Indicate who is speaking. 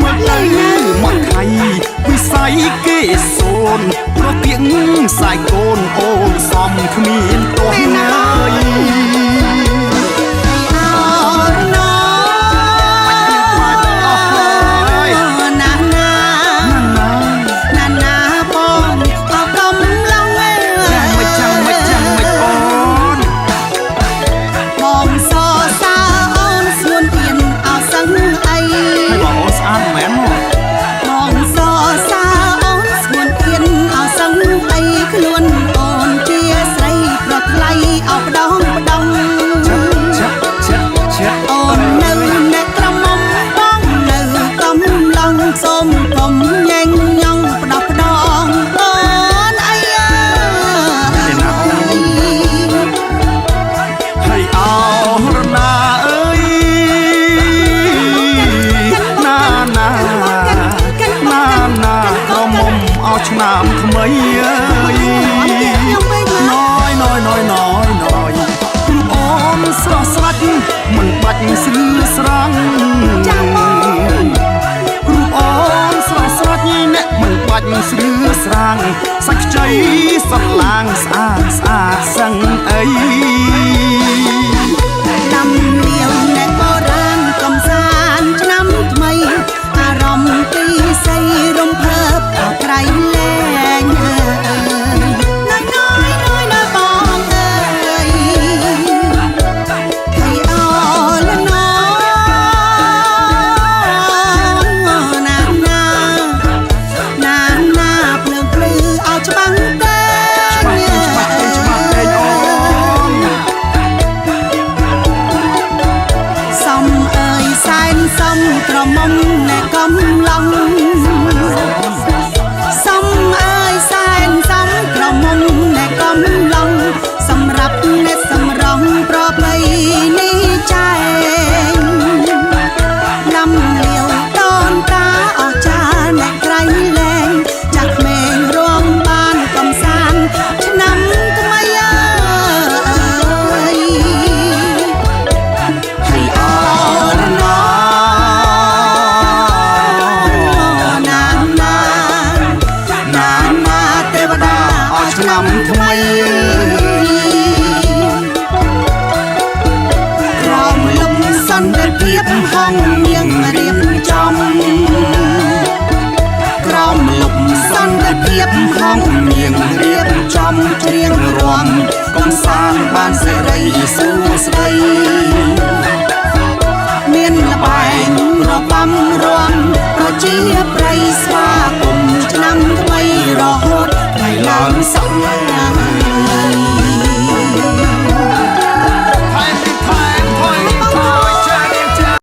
Speaker 1: មើលទៅមកថៃវិស័យគេសូនប្រទៀងសាយកូនអូនសំគ្មានទោះណាយ
Speaker 2: អោណូ
Speaker 1: បាច់អស់ហើយ
Speaker 2: ណាណា
Speaker 1: ណា
Speaker 2: ណាណាបងអកំឡុងអើ
Speaker 1: ចាំមិនចាំមិនចាំមិនអូន
Speaker 2: បងសរសើរអូនស្ងួនទៀនអោសឹងអី
Speaker 1: ហើយបងអូនស្អាតមែនហ៎
Speaker 2: បងសរសើរអូនស្ងួនទៀនអោសឹងអីខ្លួនអូនជាស្រីប្រថ្លៃអោប្ដងប្ដង
Speaker 1: ឆាប់ឆាប់ឆាប់
Speaker 2: អូននៅអ្នកក្រមុំបងនៅកំឡុងសូមកុំញែងញងផ្ដោះផ្ដងអូនអីអើយ
Speaker 1: ហើយអោរណាអើយណាណាណាណាក្រមុំអោឆ្នាំថ្មីអើយ
Speaker 2: ខ្ញុំពេកណា
Speaker 1: ណយណយណយណយណយរូបអូនស្រស់ស្រាច់មិនបាច់ស្រឿស្រាំង
Speaker 2: ចាំបង
Speaker 1: រូបអូនស្រស់ស្រាច់អ្នកមិនបាច់ស្រឿស្រាងសាច់ខ្ចីសត្វឡាងស្អាតស្អាតសឹងអី
Speaker 2: ដាំលៀវអ្នកបុរាណកំសាន្តឆ្នាំថ្មីអារម្មណ៍ទីសីរំភើបអក្រៃលែងអើយណយណយណយណយបងអើយហើយអលណណាណាណាណាភ្លើងភ្លឺឲ្យច្បាំងតែ
Speaker 1: ច្បាស់ច្បាស់ច្បាស់ពេកអូន
Speaker 2: សំអើយសែនសំក្រមុំណែកំឡុងសំអើយសែនសំក្រមុំណែកំឡុងសម្រាប់អ្នកសម្រងប្រពៃនេះចែងលំលាវតនតាអស្ចារ្យអ្នកក្រៃលែងចាស់ក្មេងរងបានកំសាន្តឆ្នាំថ្មីអើយ
Speaker 1: ហើយអរណា
Speaker 2: ណាណា
Speaker 1: ណាណាទេវតាអោឆ្នាំថ្មី
Speaker 2: ក្រមលំសន្តិភាពហងមៀងរៀបចំ
Speaker 1: ក្រមលុបសន្តិភាពហងមៀងរៀបចំច្រៀងរាំកំសាន្តបានសេរីសួស្តី